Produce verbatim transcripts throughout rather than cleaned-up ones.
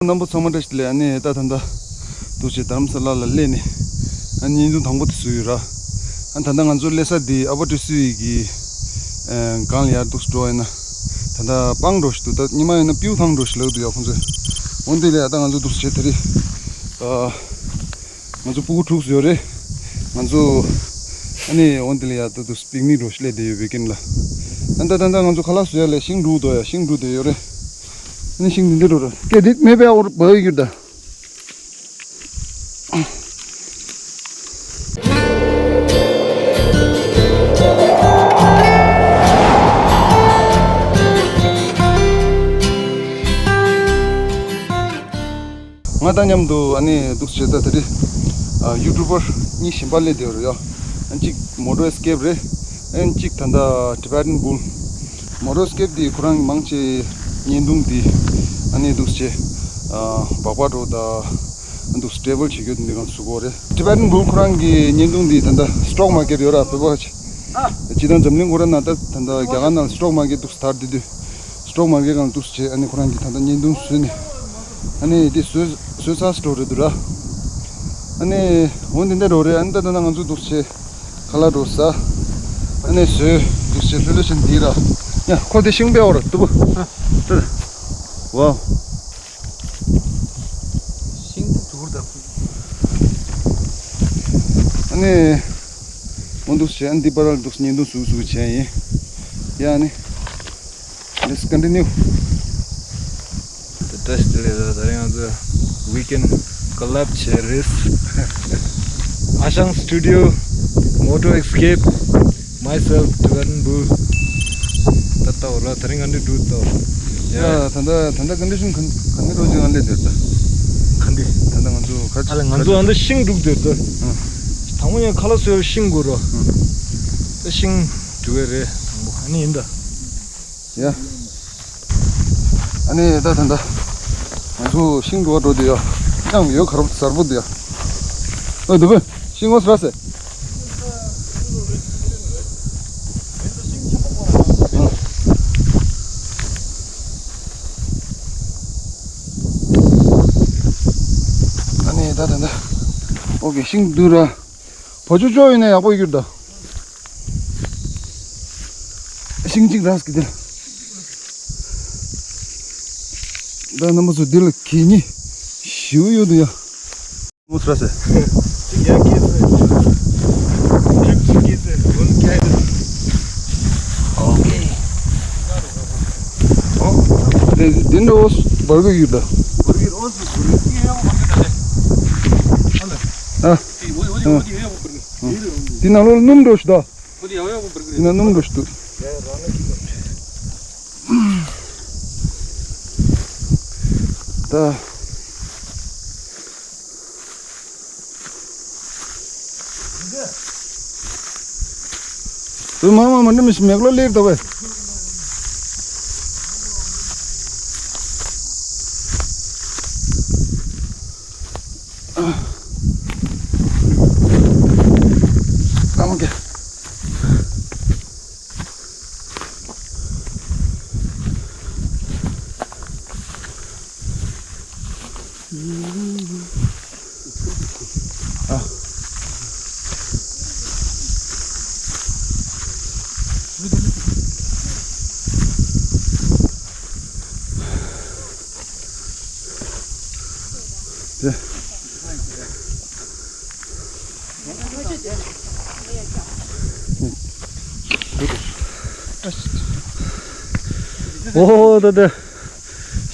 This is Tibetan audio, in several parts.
རྣམ་པ་ཚང་མ་བཀྲ་ཤིས་བདེ་ལེགས། ཨ་ནི་ད་ད་ལྟ་འདུག་སེ་རྡ་རམ་ས་ལ་ལ་སླེབས་ནས། ཨ་ནི་བརྙན་ཐུང་དང་པོ་དེ་བཟོས་ཡོད་ར། ཨ་ནི་ད་ལྟ་ང་ཚོ་སླེབས་ས་འདི་ཨ་པར་ཊི་སུའི་གི་ཨ་སྒང་ལ་ཡར་འདུག་སེ་འགྲོ་བ་ཡིན་ན། ད་ལྟ་སྤང་འགྲོ་བཞིན་འདུག་ད་ཉི་མ་ཡིན་ན་པིའུ་ཐང་འགྲོ་བཞིན་ལབ་འདུག་ཡ་ཁོང་ཚོས། འོ་འདི་ལ་ཡ་ད་ང་ཚོ་འདུག་སེ་བྱས་དེ་རིང་ཨ། ང་ཚོ་སྤུ་གུ་དྲུག་ཡོད་རེད། ང་ཚོ་ཨ་ནི་འོ་འདི་ལ་ཡ་ད་འདུག་སེ་པིག་ནིག་འགྲོ་བཞིན་སླེབས་བསྡད་ཡོད་པའི་རྐྱེན་ལ། ཨ་ད་ད་ད་ང་ཚོ་ཁ་ལག་བཟོ་ཡ་ལས་ཤིང་སྒྲུག་འདུག་ཡ། ཤིང་སྒྲུག་བསྡད་ཡོད་རེད། ཨ་ནི་ཤིང་འདི་འདི་འགྲོ་ར་སྐད་འདི་མེད་པའི་འོར་བ་ཡོད་རྒྱུ་ད། ང་དང་མཉམ་དུ་ཨ་ནི་འདུག་སེ་བྱས་ད་དེ་རིང་ཨ་ཡུ་ཊུབ་པར་གཉིས་གཞན་པ་སླེབས་བསྡད་ཡོད་རེད་ཡ། ཨ་གཅིག་མོ་ཊོ་ཨེ་སི་ཀེབ་རེད། ཨ་གཅིག་ད་ལྟ་ཊི་བེ་ཊན་བུལ། མོ་ཊོ་ཨེ་སི་ཀེབ་དེ་ཁོ་རང་མང་ཆེ་བརྙན་ཐུང་དེ་ཨ་ནི་འདུག་སེ་བྱས་ཨ་སྦག་སྦག་འགྲོ་ད། འདུག་སེ་ཊེ་བལ་བྱེད་རྒྱུ་འདི་གང་སུ་གོ་རེད། ཊི་བེ་ཊན་བུལ་ཁོ་རང་གི་བརྙན་ཐུང་འདི་ད་ལྟ་སི་ཊོག་མར་ཀེཊ་ཡོད་ར་བོད་པ་ཆེ། སྤྱིར་བཏང་འཛམ་གླིང་ཁོ་རང་ནང་ད་ད་ལྟ་རྒྱ་གར་ནང་སི་ཊོག་མར་ཀེཊ་འདུག་སེ་དར་བསྡད་དུས། སི་ཊོག་མར་ཀེཊ་སྒང་འདུག་སེ་བྱས་ཨ་ནི་ཁོ་རང་གི་ད་ལྟ་བརྙན་ཐུང་བཟོས་ནས། ཨ་ནི་དེ་བཟོས་བཟོས་ཚར་སི་ཊོག་རེད་འདུག་ར། ཨ་ནི་འོ་འདི་འདྲ་རོ་རེད། ཨ་ནི་ད་ད་ལྟ་ང་ཚོ་འདུག་སེ་བྱས་ཁ་ལག་འགྲོ་ས། ཨ་ནི་བཟོས་འདུག་སེ་བྱས་ལྷོད་ལྷོད་བྱས་འདི་ར། ཡ་ཁོ་དེ་ཤིང་པའི་འོར་ཏུ་བུ། ཨ་ད་ད། ཝའོ། ཤིང་དེ་དུར་དང་། ཨ་ནི། མོ་འདུག་སེ་བྱས་ཨ་ནི་འདི་པར་འདུག་སེ་བརྙན་ཐུང་བཟོ་བཟོ་བྱས་ཡིན། ཡ་ཨ་ནི། Let's continue. ད་བཀྲ་ཤིས་བདེ་ལེགས། ད་ད་རིང་ང་ཚོ་ཝི་ཀེན་ཌི་ཀོ་ལེབ་བྱས་རེད། ཨ་ཞང་སི་ཊུ་ཌི་ཡོ། མོ་ཊོ་ཨེ་སི་ཀེབ། Myself, Tibetan Bull. ད་ལྟ་འོ་ར་ད་རིང་ང་འདི་འགྲོ་ད། ཡ། ད་ད་ད་ད་ཀོན་ཌི་ཤན་ག་ག་འདྲ་འགྲོ་ཅིག་ཨ་ལེ་དེར་ད། ག་འདི། ད་ད་ང་ཚོ་ག་ཨ་ལེ་ང་ཚོ་ཨ་འདི་ཤིང་སྒྲུག་དེར་ད། ཨ། དང་པོ་ཡང་ཁ་ལག་བཟོ་ཡ་ཤིང་དགོས་ར། ཨ། ད་ཤིང་སྒྲུག་ཡ་རེད་དང་པོ་ཨ་ནི་ཡིན་ད། ཡ། ཨ་ནི་ད་ད་ད། ང་ཚོ་ཤིང་སྒྲུག་འགྲོ་དེ་ཡ། ཡང་ཡོད་ཁ་རོག་གསར་པོ་དེ་ཡ། ཨ་དུ་བེ། ཤིང་ངོ་སྲ་སེ། ཨ་ནི་ད་ད་ད། ཨོ་ཀེ་ཤིང་དུ་ར། བ་ཅུ་ཅོ་ཡིན་ན་ཡག་པོ་ཡོད་ད། ཤིང་གཅིག་ར་སྐྱིད་དེ། ད་རྣམ་པ་ཚོ་འདི་ལ་གད་སྙིགས་ཞེ་པོ་ཡོད་འདུག་ཡ། ངོ་ཚ་སེ། གཅིག་ཡར་སྐྱེས་སེ། ཌྲིབ་གཅིག་སྐྱེས་སེ། ཝན་ཀེ་རེ། ཨོ་ཀེ། ཨོ། དེ་དེ་འདྲ་བོ་བར་གི་ཡོད་ད། བར་གི་རོ་སི་བར་གི་ཡོད་བར་གི་ད་ལེ། ཨ་ལེ། ཨ། དེ་འོ་དེ་འོ་དེ་ཡོད་བར་གི། དེ་ནང་ལོགས་སྣུམ་འགྲོ་ཞུ་ད། དེ་ནང་སྣུམ་འགྲོ་ཞུ་འདུག་ད། དུ་མ་མ་མ་འདི་མི་ཤི་མེག་ལོ་ལེབ་ད་བས། ཨ་མ་ཀེ། ཨོ་ད་ད།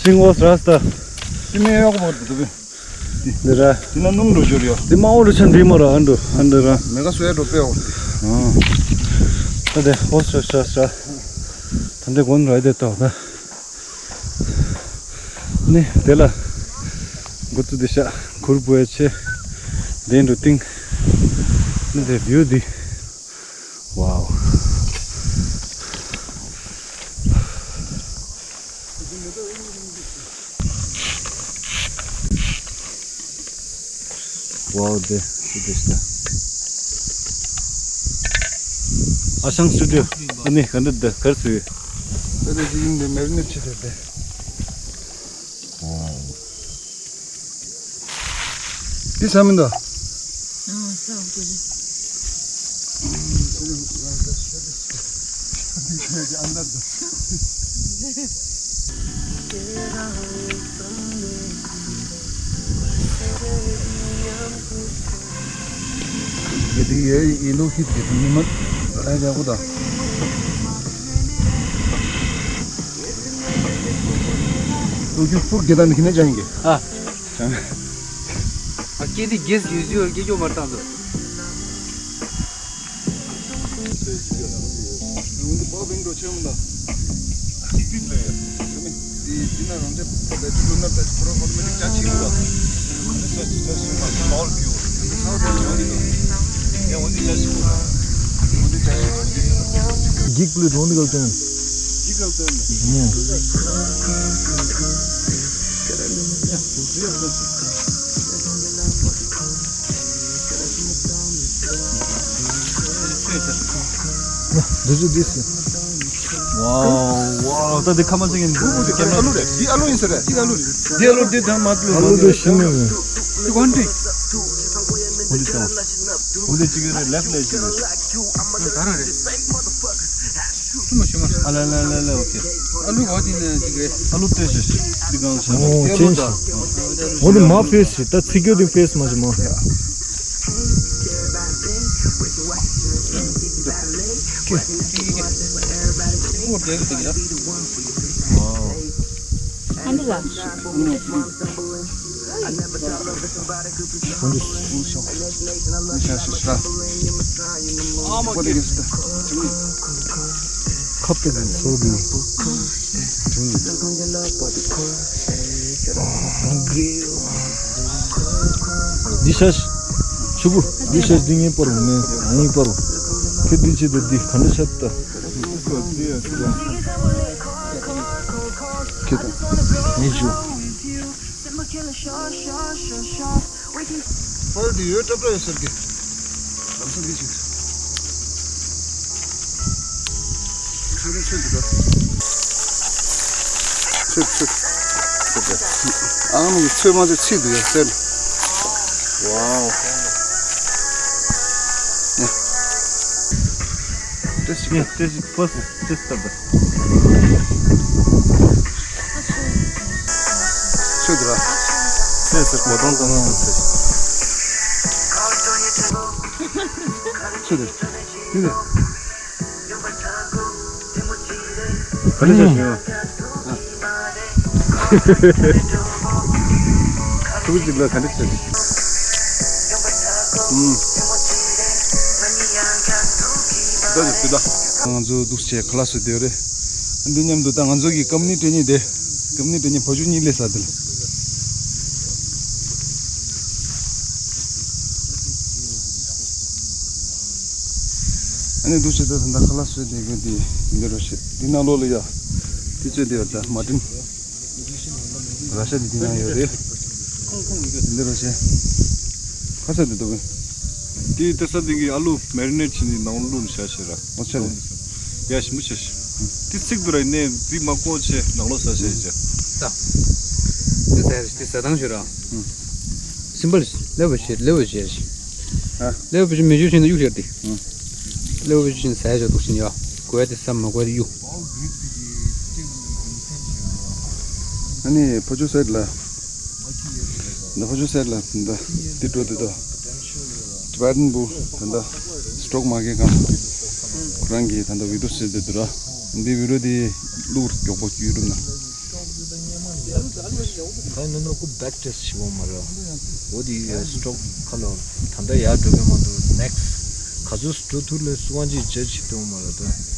ཤིང་འོ་སྲ་སྟ། ཤི་མེ་ཡོག་པོ་འདུག་བེ། འདི་ར། དེ་ན་སྣུམ་འགྲོ་འབྱོར་ཡོད། དེ་མ་འོ་རུ་ཆ་འདི་མོ་ར་ཨ་འགྲོ་ཨ་འགྲོ་ར། མེ་ག་སོ་ཡ་འགྲོ་པེ་འོ། ཨ། ད་དེ་འོ་སྲ་སྲ་སྲ། ད་འདི་གོན་ར་དེ་ཏོ་ད། ནི་དེ་ལ། འགོ་ཚུགས་དེ་ཤ་གུར་པོ་ཡ་ཆེ། དེ་འགྲོ་ཏིང་། ནི་དེ་བིའུ་དེ། ཝའོ། ཝའོ་དེ་སུ་དེ་ཤ། ཨ་ཞང་སི་ཊུ་ཌི་ཡོ། ཨ་ནི་ག་འདྲ་འདི་གར་སུ་ཡོད། དེ་དེ་ཡིན་དེ་མེར་ནེ་ཆེ་དེ་དེ། ཝའོ། འདི་ས་མིན་ད། འདི་ཡོད་ཡིན་ལུགས་ཤིག་གི་དུས་མི་མ་ལ་ཡག་པོ་དང་། ལུགས་ཤིག་སྤུར་གི་དང་ནི་ཁྱི་ནས་ཅང་ཡིན་གི། ཨ། ཨ་སྐྱེ་དེ་རྒྱས་ཡོད་ཡོད་སྐྱེ་སྐྱོ་མར་བཏང་འདུག་འགྱིག་པླུ་གྲོང་འདི་གལ་ཏོན། འགྱིག་གལ་ཏོན། འདི་ཚོ་འདི་ཟེར། ཝའོ། ཝའོ། ད་འདི་ཁ་མ་ཚིག་གི་འདི་ཨ་ལུ་རེད། འདི་ཨ་ལུ་ཡིན་ས་རེད། འདི་ཨ་ལུ་རེད། འདི་ཨ་ལུ་འདི་དང་མ་ལུ་ཨ་ལུ་འདི་ཤི་ནི་མེད། འདི་ཝན་ཏིང་། འོ་འདི་ཅང་། འོ་འདི་གཅིག་རེད། ལེབ་ལེ་ཤི་རེད། ད་ར་རེད། ཤུ་མ་ཤུ་མ། ཨ་ལ་ལ་ལ་ལ། ཨོ་ཁེ། ཨ་ལུ་གོ་དེ་ནས་ཅིག་རེད། ཨ་ལུ་ལྟོས་ཤིག་འདི་གང་ཤ་ལ། ཨོ་ཅན་ཤི། འོ་འདི་མ་ཕེས་ཤིག་ད་ཚིག་རྒྱུ་འདི་ཕེས་མ་ཤི་མ། ཨ་འདི་ལ། ཁབ་ཏུ་གི་སོ་གི། འདི་ཤ་ཤ། ཆུ་བུ། འདི་ཤ་ཤ་འདི་ངའི་པར་མེ་ཨ་ཡིན་པར། ཁྱེད་འདི་ཆེད་དུ་འདི་ག་འདྲ་ཆད་ད། ཁྱེད་ད། ངས་ཞུ། ཕར་འདི་ཡོད་ཏྲབ་ཏྲ་ཡོད་ཟེར་གི། ལམ་སང་འདི་ཞིག་ཚོད་འདི་ཚོད་འདི་ཚོད། ཚོད་འདི། ཨ་མ་གི་ཚོད་མ་ཚོད་ཚིག་འདུག་ཡ་ཟེར། ཝའོ། ཡ། ཏེ་ཞིག་ཏེ་ཞིག་ཕོ་སི་ཏེ་སྟབས། ཚོད་འདི་ར། ཚོད་ཟེར་གོ་དོན་དང་ཚོད། ཚོད་འདི། འདི་འདི། ག་འདྲ་བྱས་བྱུང་། ཐུགས་རྗེ་ལ་ག་འདྲ་བྱས། ཨུམ། ད་ད་ད། ང་ཚོ་འདུག་སེ་ཁ་ལག་བཟོས་བསྡད་ཡོད་རེད། འདི་མཉམ་དུ་ད་ང་ཚོ་གི་ཀམ་ནི་སྤྲད་མཁན་དེ། ཀམ་ནི་སྤྲད་མཁན་བ་ཕྱུགས་གཉིས་སླེབས་ས་དེ་ལ། ཨ་ནི་འདུག་སེ་ད་ད་ཁ་ལག་བཟོས་བསྡད་མཁན་དེ་འདི་འདྲ་བྱས། འདི་ནང་ལོགས་ལ་ཡ། དེ་ཚོ་འདི་ཡོད་ད་མ་ཏིན། ར་ཤ་འདི་འདི་ན་ཡོད་རེད། འདི་ར་ཤ། ཁ་ས་འདི་འདུག་གི། དེ་ཏེ་ས་འདི་གི་ཨ་ལུ་མེ་རི་ནེཊ་བྱས་ནས་ནང་བླུགས་ནས་བཞག་བྱས་ར། ཨོ་ཆ་རེད། ཡ་ཞིམ་པོ་བྱས་ཤག་དེ་ཚིག་འདུག་ར། ཡིན་ནའི་འདི་མ་བཀོག་བྱས་ནང་ལོགས་ཟ་བྱས་བྱས། ད། དེ་ཟ་རེད། དེ་ཟ་སྟངས་ཤོད་ར། སིམ་པལ། ལེ་བ་བྱས་ལེ་བ་བྱས། ཨ། ལེ་བ་བྱས་མི་བྱུག་བྱས་ན་གཡུག་བྱས་ཏེ། ལེ་བ་བྱས་ཟ་བྱས་འདུག་བྱས་ཡ། དགོས་ཡ་དེ་ཟ། མ་དགོས་ཡ་དེ་གཡུག་ཨ་ནི་ཕ་ཆུ་སེར་ལ། འདི་ཕ་ཆུ་སེར་ལ་འདི་འདི་འགྲོ་འདི་དོ། ཊི་བེ་ཊན་བུལ་ད་ལྟ་སི་ཊོག་མར་ཀེཊ་སྒང་ཁོ་རང་གིས་ད་ལྟ་བི་ཌི་ཡོ་བཟོས་བསྡད་འདུག་ར། འདི་བི་ཌི་ཡོ་འདི་བླུགས་མགྱོགས་པོ་ཡུ་ཊུབ་ནང་། ད་ནི་ནོ་ཁུ་བེག་ཊེ་སི་ཊི་བྱེད་འོང་མ་ར། འོ་དེ་སི་ཊོག་ཁ་ལོ་ད་ལྟ་ཡར་འགྲོ་གི་མ་འདུག་ནེག་སི་ཊི་ག་ཚོད་འགྲོ་ཐུབ་ལས་སུ་ཝང་ཅིག་ཇ་ཇི་བྱེད་འོང་མ་ར་ད།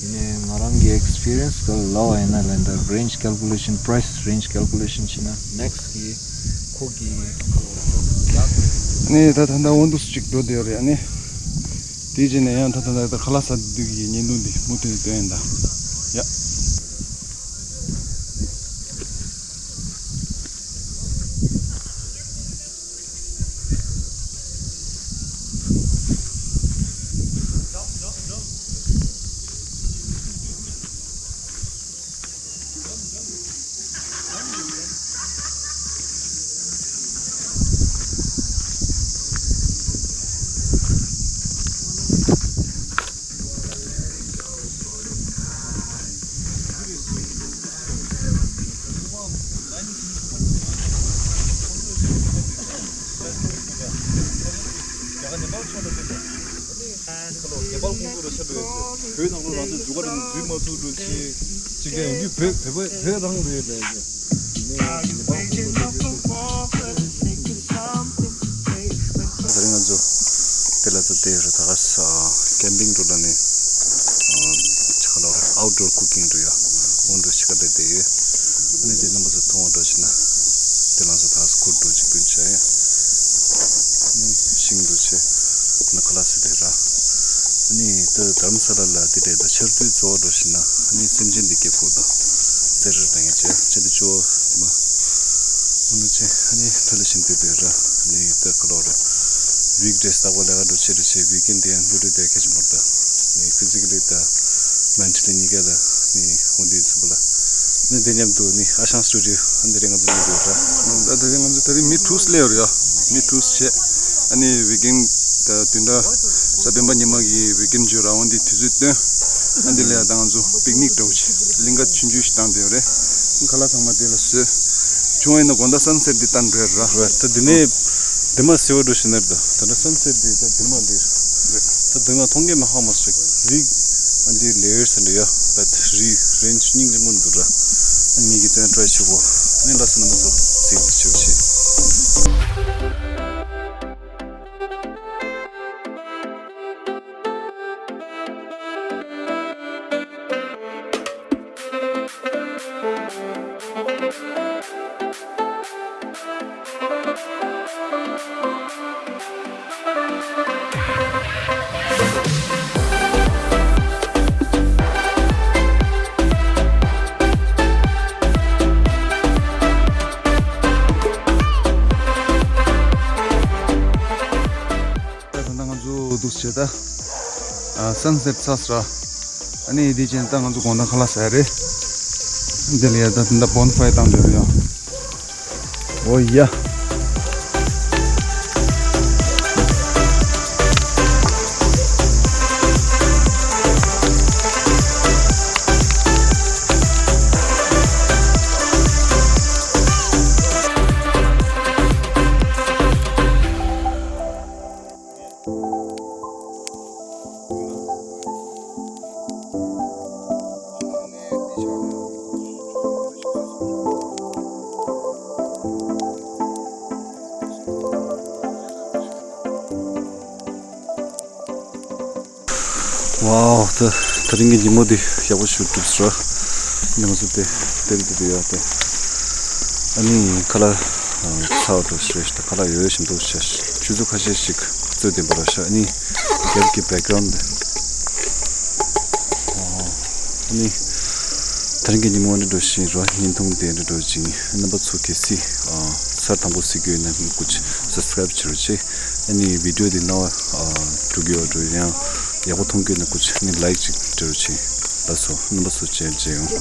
ཡིན་ནའི་ང་རང་གི་ཨེག་སི་པི་རི་ཡན་སི་ག་ལ་ལབ་པ་ཡིན་ན་ལན་ད་རེན་ཇི་ཀལ་ཀུ་ལེ་ཤན། པ་རའི་སི་རེན་ཇི་ཀལ་ཀུ་ལེ་ཤན་བྱས་ན་ནེག་སི་ཊི་གི་ཁོ་གི་ཁ་ལོ་ཡ། ནི་ད་ད་ད་འོ་འདུག་སེ་ཅིག་འགྲོ་བསྡད་ཡོད་རེད། ཨ་ནི་དེ་རྗེས་ནས་ཡང་ད་ད་ད་ད་ཁ་ལག་ཟ་དུས་ཀྱི་བརྙན་ཐུང་འདི་མུ་མཐུད་ནས་སྟོན་ཡིན་ད། ཡ། ནེ་པཱལ་ཕྱོགས་ལ་ཕེབས་པ། ཁ་ལོ་ནེ་པཱལ་ཁོང་ཚོ་ལ་ཤར་འགྲོ་ཡོད་ཟེར། བོད་ནང་ལོ་རང་ཚོ་འཛུགས་ཀ་རེད། འཛུལ་མ་ཚུགས་འགྲོ་ཅི་ཅི་ག་ཡོང་རྒྱུ་བོད་བོད་བོད་བོད་རང་རེད་ལས་ཀྱི་ནེ་ནེ་པཱལ་ཁོང་ཚོ་ལ་ཕེབས་ཡོད་ཟེར། དེ་རིང་ང་ཚོ་དེ་ལ་ཚོ་དེ་རུ་ད་ག་ས་ཀེམ་པིང་འགྲོ་ལ་ནི་ཆ་ལོ་རེ་ཨའུ་ཊི་ཌོར་ཀུ་ཀིང་འགྲོ་ཡ་འོང་འགྲོ་ཆི་ག་དེ་དེ་ཡོད། ཨ་ནི་དེ་རྣམ་པ་ཚོ་མཐོང་བ་འགྲོ་ཕྱིན་ན་དེ་ལ་ཚོ་ད་ག་ས་ཁུར་འགྲོ་ཅིག་པུན་ཆ་ཡ། ཤིང་འགྲོ་ཆེ་ན་ཁ་ལག་ཟེར་དེ་ར། ཨ་ནི་ད་དྷ་རམ་ས་ལ་ལ་དེ་འདྲའི་ད་ཆར་དུས་གཙོ་བོ་འགྲོ་ཕྱིན་ན་ཨ་ནི་སེམས་ཅན་འདི་སྐྱེ་ཁུག་དང་རྩེད་རར་དང་ཡ་ཆེ་ཆེ་འདི་ཅོ་མ། ཨ་ནི་ཆེ་ཨ་ནི་ཐོ་ལེ་ཤིན་དེ་དེ་ར། ཨ་ནི་ད་ཁ་ལོ་རེ་ཝིག་ཌེ་སི་ལྟ་བ་ལས་ཀ་འགྲོ་ཆེ་རེ་ཆེ་ཝིག་ཨེན་དེ་ཡང་ལུ་རེ་དེ་ཁེ་ཆེ་མོར་ད་ནི་ཕི་ཟི་ཀ་ལི་ད་མེན་ཊ་ལི་གཉིས་ཀ་ལ་ནི་འོང་དུས་ཚུད་པ་ལ། ནི་དེ་མཉམ་དུ་ནི་ཨ་ཤང་སི་ཊུ་ཌི་ཡོ་ཨ་འདི་རེད་ང་ཚོ་གཉིས་དུ་ར། ད་དེ་རིང་ང་ཚོ་དེ་རིང་མི་དྲུག་སླེབས་ཡོད་རེད་ཡ། མི་དྲུག་བྱས། ཨ་ནི་ཝིག་ཨེན་ད་བདུན་ཕྲག་གཟའ་སྤེན་པ་ཉི་མ་གི་ཝིག་ཨེན་བརྗོད་ར་འོང་དེ་དུས་ཚོད་བཏོན། ཨ་འདི་ལ་ཡ་ད་ང་ཚོ་པིག་ནིག་འདྲ་བོ་ཆེ་གླིང་ག་ཆུང་ཆུང་ཞིག་བཏང་བསྡད་ཡོད་རེད། ཁ་ལག་ཚང་མ་དེ་ལ་བཟོས། བྱུང་ཡིན་ན་དགོང་དག་སན་སེ་ཊི་འདི་ལྟ་འགྲོ་ཡ་ར། རེད། ད་འདི་ནས་འདི་མ་སེ་བ་འགྲོ་ཤི་ནར་ད་ད་ལྟ་སན་སེ་ཊི་འདི་ད་འདི་མ་འདི་རེད། ད་འདི་མ་མཐོང་གི་མ་ཧ་མ་སྲིད་རིག་ཨ་འདི་ལེ་ཡར་སི་འདི་ཡ་བད་རི་རེན་ཇི་སྙིང་རྗེ་མོ་འདུག་ར། ཨ་ནི་གི་ཏན་ཊ་རའི་བྱེད་གོ། ཨ་ནི་ལ་སི་ན་མ་ཚོ་སིག་སིག་བྱེད་བྱེད། ད་ད་ང་ཚོ་འདུག་བྱེད་ད། ཨ་སན་སེ་ཊི་ཚར་སོང་ར། ཨ་ནི་དེ་བྱས་ད་ང་ཚོ་དགོང་དག་ཁ་ལག་ཟ་ཡ་རེད། འདི་ལ་ཡ་ད་ད་བོན་ཕ་ཡར་བཏང་འདོད་ཡ། ཨོ་ཡ། ཝའོ། ད་དེ་རིང་གི་ཉིན་མོ་འདི་ཡག་པོ་ཞིག་གྲུབ་སོང་ར། ང་ཚོ་དེ་དེར་འདི་དེ་ཡོད་དེ། ཨ་ནི་ཁ་ལག་ཚར་འགྲོ་ཞེས་ད་ཁ་ལག་ཡོད་ཞིམ་འདུག་ཞེས་ཆུ་ཚོད་ཁ་ཤས་ཤིག་རྩོད་ལྡན་པ་ར་ཤག་ཨ་ནི་རྒྱབ་ཀྱི་བེག་གྷ་རའུན་ཌི་དེ། ཨ་ནི་དེ་རིང་གི་ཉིན་མོ་འདི་འགྲོ་བཞིན་རོ། བརྙན་ཐུང་དེ་འདི་འགྲོ་བཞིན། རྣམ་པ་ཚོ་གལ་སྲིད་ཨ་གསར་དང་པོ་གཟིགས་ཀྱི་ཡོད་ན་ངས་ཀུ་ཅི་སབ་སི་ཀ་རའིབ་བྱེད་རོགས་བྱེད། ཨ་ནི་བི་ཌི་ཡོ་འདི་རྣ་བ་ཨ་འགྲོ་གི་ཡོད་འགྲོ་ཡང་ཡག་པོ་མཐོང་གི་ཡོད་ན་ཀུ་ཅི་ནི་ལའིཀ་ཅིག་སྤྲད་རོགས་བྱེད། ལགས་སོ། རྣམ་པ་ཚོ་མཇལ་མཇལ་ཡོང་།